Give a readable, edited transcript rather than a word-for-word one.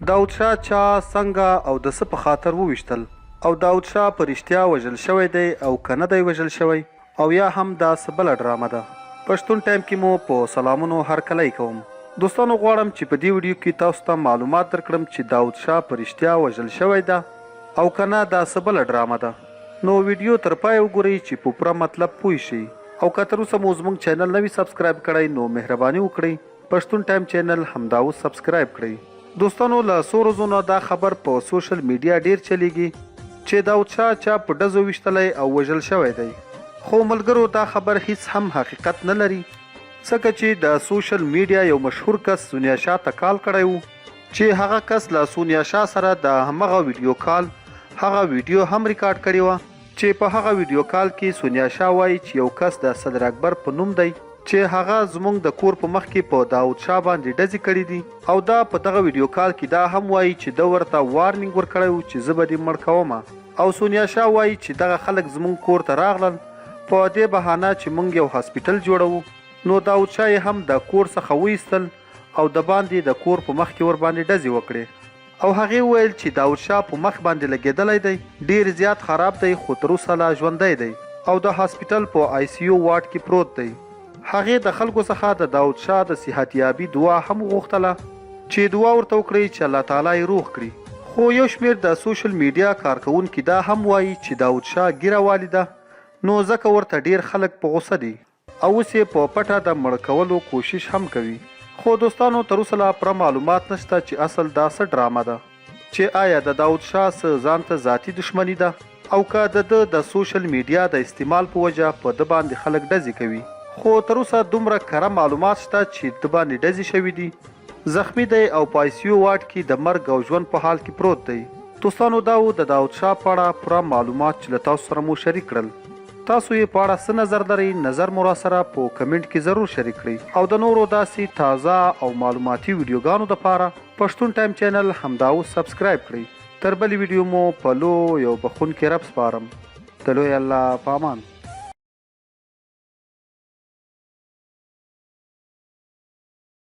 داود شاه چا، څنګه او د څه په خاطر وویشتل؟ او داود شاه په رښتیا وژل شوی دی او که نه دی وژل شوی او یا هم دا څه بله ډرامه ده؟ پښتون ټایم کې مو په سلامونو هرکلی کوم. دوستانو غواړم چې په دې ویډیو کې تاسو ته معلومات درکړم چې داود شاه په رښتیا وژل شوی ده او که نه دا څه بله ډرامه ده؟ نو ویډیو تر پایه وګورئ چې په پوره مطلب پوه شئ او که تر اوسه مو زموږ چینل نه وي سبسکرایب کړی نو مهرباني وکړئ پښتون ټایم چینل همدا اوس سبسکرایب کړئ. دوستانو له څو ورځو نه دا خبر په سوشل میډیا ډیر چلیږي چې داود شاه چا په ډزو ویشتلی او وژل شوی دی خو ملګرو دا خبر هیڅ هم حقیقت نه لري ځکه چې د سوشل میډیا یو مشهور کس سونیا شاه ته کال کړی وو چې هغه کس له سونیا شاه سره د همغه ویډیو کال هغه ویډیو هم ریکارډ کړې وه چې په هغه ویډیو کال کې سونیا شاه وایي چې یو کس د صدر اکبر په نوم دی چې هغه زمونږ د کور په مخ کې په داود شاه باندې ډزې کړې دي او دا په دغه ویډیو کال کې دا هم وایي چې ده ورته وارننګ ورکړی و چې زه به دې مړ کوم او سونیا شاه وایي چې دغه خلک زمونږ کور ته راغلل په دې بهانه چې مونږ یو هاسپیټل جوړوو نو داود شاه یې هم د کور څخه وایستل او دباندې د کور په مخ کې ورباندې ډزې وکړې او هغې وویل چې داود شاه په مخ باندې لګېدلی دی، ډېر زیات خراب دی خو تر اوسه لا ژوندی دی او د هاسپیټل په آی سي یو وارډ کې پروت دی. هغې د خلکو څخه د داود شاه د صحت یابي دعا هم وغوښتله چې دعا ورته وکړئ چې الله تعالی یې روغ کړي. خو یو شمېر د سوشل میډیا کارکوونکي دا هم وايي چې داود شاه ږیره والي ده نو ځکه ورته ډېر خلک په غوسه دي. او اوس یې په پټه د مړ کولو کوشش هم کوي خو دوستانو تر اوسه لا پوره معلومات نشته چې اصل دا څه ډرامه ده چې آیا د داود شاه څه ځان ته ذاتي دښمني ده او که د ده د سوشل میډیا د استعمال په وجه په ده باندې خلک ډزې کوي خو تر اوسه دومره کره معلومات شته چې ده باندې ډزې شوې دي زخمي دی او په آی سي یو وارډ کې د مرګ او ژوند په حال کې پروت دی. دوستانو دا وو د داود شاه په اړه پوره معلومات چې له تاسو سره مو شریک کړل. تاسو یې په اړه څه نظر لرئ نظر مو راسره په کمنټ کې ضرور شریک کړئ او د نورو داسې تازه او معلوماتي ویډیوګانو دپاره پښتون ټایم چینل همدا اوس سبسکرایب کړئ. تر بلې ویډیو مو په لوی او بخښونکي رب سپارم. د لوی الله په امان.